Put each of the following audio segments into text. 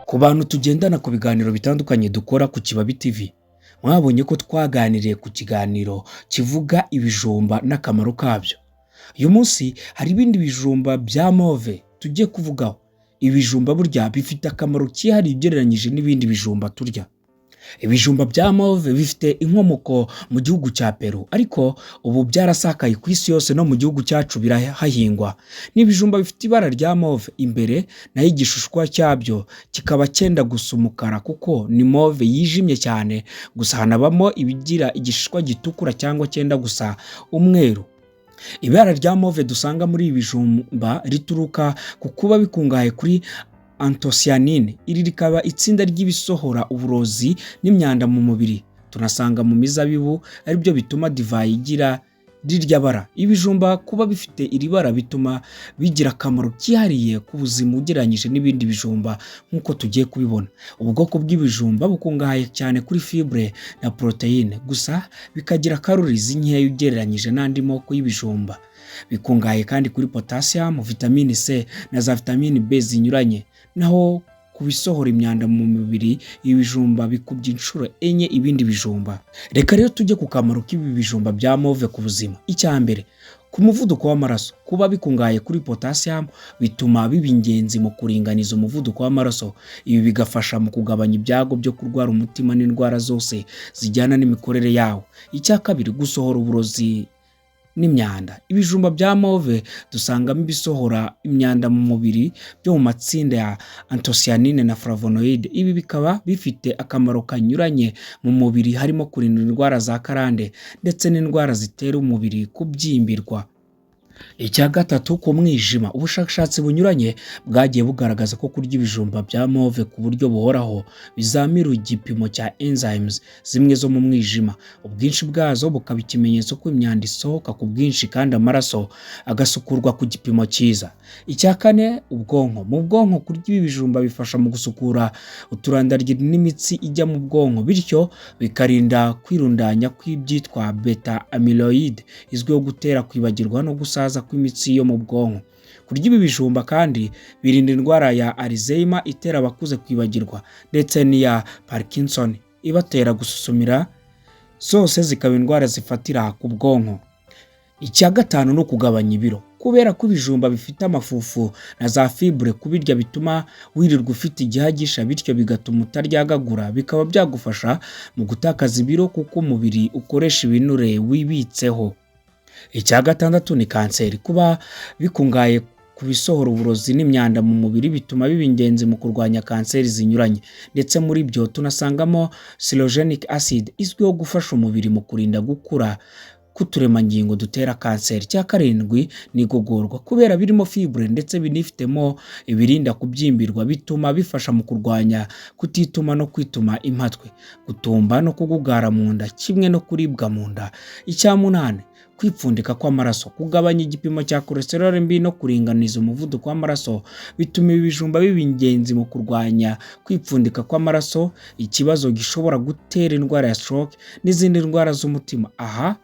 Ku bantu tugendana ku biganiro bitandukanye dukora ku Kibabi TV, mwabonye ko twaganiriye ku kiganiro kivuga ibijumba n'akamaro kabyo. Uyu munsi hari ibindi bijumba bya mauve tugiye kuvugaho. Ibijumba burya bifite akamaro kihariye ugereranyije n'ibindi bijumba turya. Ibijumba bya mauve bifite inkomoko mu gihugu cya Peru, ariko ubu byarasakaye ku isi yose, no mu gihugu cyacu birahahingwa. Ni ibijumba bifite ibara rya mauve imbere, naho igishishwa cyabyo kikaba cyenda gusa umukara, kuko ni mauve yijimye cyane. Gusa hanabamo ibigira igishishwa gitukura cyangwa cyenda gusa umweru. Ibara rya mauve dusanga muri ibi bijumba rituruka ku kuba bikungahaye kuri anthocyanine. Iri rikaba itsinda ry'ibisohora uburozi n'imyanda mu mubiri tunasanga mu mizabibu, aribyo bituma divayi igira rirya bara. Ibijumba kuba bifite iri bara bituma bigira akamaro kihariye ku buzima ugereranyije n'ibindi bijumba, nk'uko tugiye kubibona. Ubu bwoko bw'ibijumba bukungahaye cyane kuri fibre na poroteyine, gusa bikagira calories nkeya ugereranyije n'andi moko y'ibijumba. Bikungahaye kandi kuri potassium, vitamine C na za vitamine B zinyuranye. Naho ku bisohora imyanda mu mubiri, ibi bijumba bikubye inshuro 4 ibindi bijumba. Reka rero tujye ku kamaro k'ibi bijumba bya mauve ku buzima. Icya mbere, ku muvuduko w'amaraso. Kuba bikungahaye kuri potassium bituma biba ingenzi mu kuringaniza umuvuduko w'amaraso. Ibi bigafasha mu kugabanya ibyago byo kurwara umutima n'indwara zose zijyana n'imikorere yawo. Icya kabiri, gusohora uburozi n'imyanda. Ibijumba bya mauve dusangamo ibisohora imyanda mu mubiri byo mu matsinda ya anthocyanine na flavonoid. Ibi bikaba bifite akamaro kanyuranye mu mubiri, harimo kurinda indwara za karande ndetse n'indwara zitera umubiri kubyimbirwa. Icya gatatu, ku mwijima. Ubushakashatsi bunyuranye bwagiye bugaragaza ko kurya ibijumba bya mauve ku buryo buhoraho bizamura igipimo cya enzymes zimwe zo mu mwijima, ubwinshi bwazo bukaba ikimenyetso ko imyanda isohoka ku bwinshi kandi amaraso agasukurwa ku gipimo cyiza. Icya kane, ubwonko. Mu bwonko, kurya ibi bijumba bifasha mu gusukura uturandaryi n'imitsi ijya mu bwonko, bityo bikarinda kwirundanya kw'ibyitwa beta amyloid izwiho gutera kwibagirwa no gusaza kw'imitsi yo mu bwonko. Kurya ibi bijumba kandi birinda indwara ya Alzheimer itera abakuze kwibagirwa, ndetse n'iya Parkinson ibatera gususumira, zose zikaba indwara zifatira ku bwonko. Icya gatanu ni ukugabanya ibiro. Kubera ko ibijumba bifite amafufu na za fibre, kubirya bituma wirirwa ufite igihagisha, bityo bigatuma utaryagagura, bikaba byagufasha mu gutakaza ibiro kuko umubiri ukoresha ibinure wibitseho. Icya gatandatu ni kanseri. Kuba bikungahaye ku bisohora uburozi n'imyanda mu mubiri bituma biba ingenzi mu kurwanya kanseri zinyuranye. Ndetse muri byo tunasangamo chlorogenic acid izwiho gufasha umubiri mu kurinda gukura k'uturemangingo dutera kanseri. Icya karindwi ni igogorwa. Kubera birimo fibre ndetse binifitemo ibirinda kubyimbirwa, bituma bifasha mu kurwanya kutituma no kwituma impatwe, gutumba no kugugara mu nda, kimwe no kuribwa mu nda. Icya munani, kwipfundika kw'amaraso. Kugabanya igipimo cya cholesterol mbi no kuringaniza umuvuduko w'amaraso bituma ibi bijumba biba ingenzi mu kurwanya kwipfundika kw'amaraso, ikibazo gishobora gutera indwara ya stroke n'izindi ndwara z'umutima. Aha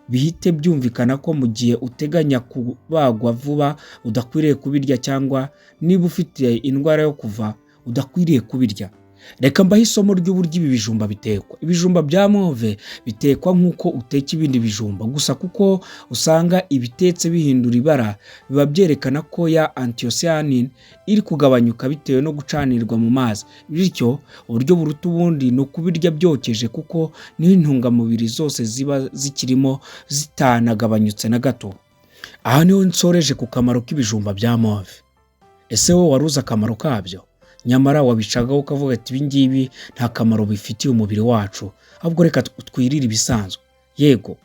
bihite byumvikana ko mu gihe uteganya kubagwa vuba udakwiriye kubirya, cyangwa niba ufite indwara yo kuva udakwiriye kubirya. Reka mbahe isomo ry'uburyo ibi bijumba bitekwa. Ibijumba bya mauve bitekwa nk'uko uteka ibindi bijumba, gusa kuko usanga ibitetse bihindura ibara, biba byerekana ko ya anthocyanin iri kugabanyuka bitewe no gucanirwa mu mazi. Bityo uburyo buruta ubundi ni ukubirya byokeje, kuko niho intungamubiri zose ziba zikirimo, zitanagabanyutse na gato. Aha niho nsoreje ku kamaro k'ibijumba bya mauve. Ese wowe wari uzi akamaro kabyo? Nyamara wabicagaho ukavuga ati: "Ibi ngibi nta kamaro bifitiye umubiri wacu, ahubwo reka twirire ibisanzwe." Yego,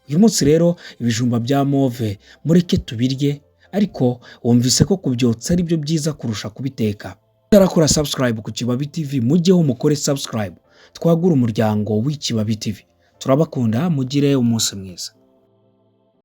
uyu munsi rero ibijumba bya mauve mureke tubirye, ariko wumvise ko kubyotsa ari byo byiza kurusha kubiteka. Utarakora subscribe ku Kibabi TV, mujyeho mukore subscribe, twagure umuryango w'Ikibabi TV. Turabakunda, mugire umunsi mwiza.